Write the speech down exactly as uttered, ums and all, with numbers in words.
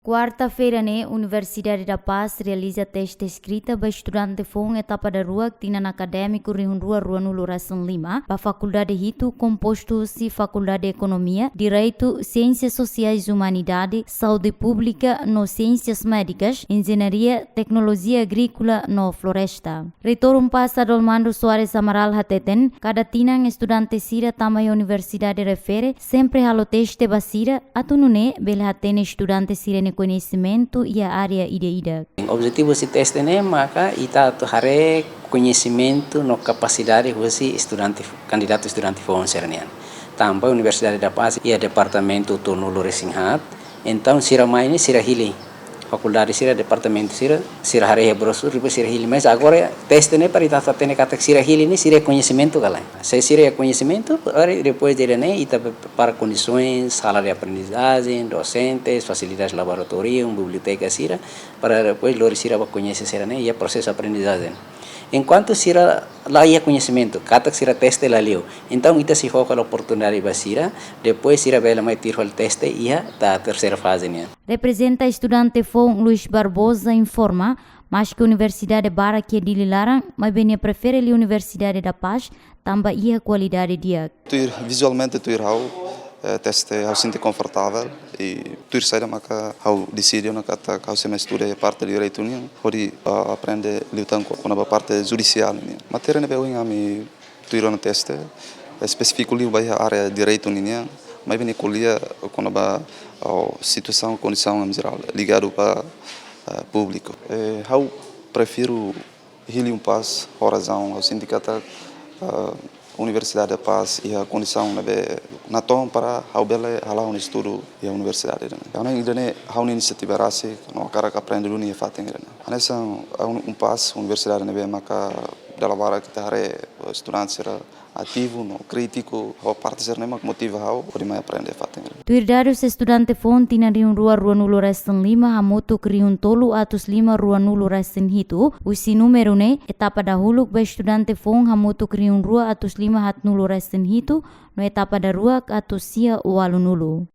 Kuarta-feira ne'e, Universidade da Paz realiza teste eskrita ba estudante foun etapa daruak tinan akadémiku rihun rua ruanulu resin lima, ba fakuldade hitu kompostu husi Fakuldade Ekonomia, Direitu, Siénsias Sosiais, Umanidade, Saúde Públika no Siénsias Médikas, Enjeñaria, Teknolojia Agríkola no Floresta. Reitór UNPAZ Adolmando Soares Amaral hateten, kada tinan estudante sira tama iha universidade refere sempre halo teste ba sira, atu nune'e bele hatene estudante sira-nia koñesimentu iha área ida-idak. Objetivu husi teste ne'e maka ita atu haree koñesimentu no kapasidade husi estudante, kandidatu estudante foun sira-nian. Tanba Universidade da Paz iha departamentu tolunulu resin haat, entaun sira mai ne'e sira hili fakuldade sira, departamentu sira, sira haree iha brosur, depois sira hili. Mas agora teste ne'e para ita atu hatene katak sira hili ne'e sira-nia koñesimentu ka lae. Se sira-nia koñesimentu, agora depois de ne'e ita prepara kondisoens, sala de aprendizajen, dosentes, fasilidades laboratóriu, biblioteka sira, para depois lori sira ba koñese sira-ne'e iha prosesu aprendizajen. Enkuantu sira la iha koñesimentu, katak sira teste la liu, entaun ita sei fó kala oportunidade ba sira, depois sira bele mai tuir fali teste iha ita terseira faze nian. Reprezenta estudante foun Luis Barbosa informa, maske universidade barak iha Dili laran, maibé nia prefere liu Universidade da Paz, tanba iha kualidade di'ak. Tuir, vizualmente tuir ha'u, eh, teste ha'u sente konfortavel, i tuir saida maka ha'u deside ona katak ha'u sei mai estuda iha parte direitu nian, hodi, ah, aprende liután kona-ba parte judisiál nian. Matéria ne'ebé ohin ami tuir ona teste, espesífiku liu ba iha área direitu ninian, maibé nia ko'alia kona-ba, ah, situasaun, kondisaun em jerál, ligadu ba, ah, públiku. Eh, ha'u prefere hili UNPAZ, ho razaun, ha'u sente katak, ah, Universidade da Paz iha kondisaun ne'ebé natoon para ha'u bele hala'o ha'u-nia estudu iha universidade ida-ne'e. Karena ida-ne'e ha'u-nia inisiativa rasik, no hakarak aprende duni iha fatin ida-ne'e. Hanesan, ah, UNPAZ, universidade ne'ebé maka dala barak ita haree estudante sira ativu no krítiku, ho parte sira-ne'e mak motiva ha'u hodi mai aprende fatin ida-ne'e. Tuir dadus estudante foun tinan rihun rua ruanulu resin lima hamutuk rihun tolu atus lima ruanulu resin hitu, husi númeru ne'e, etapa dahuluk ba estudante foun hamutuk rihun rua atus lima haatnulu resin hitu, no etapa daruak atus sia ualunulu.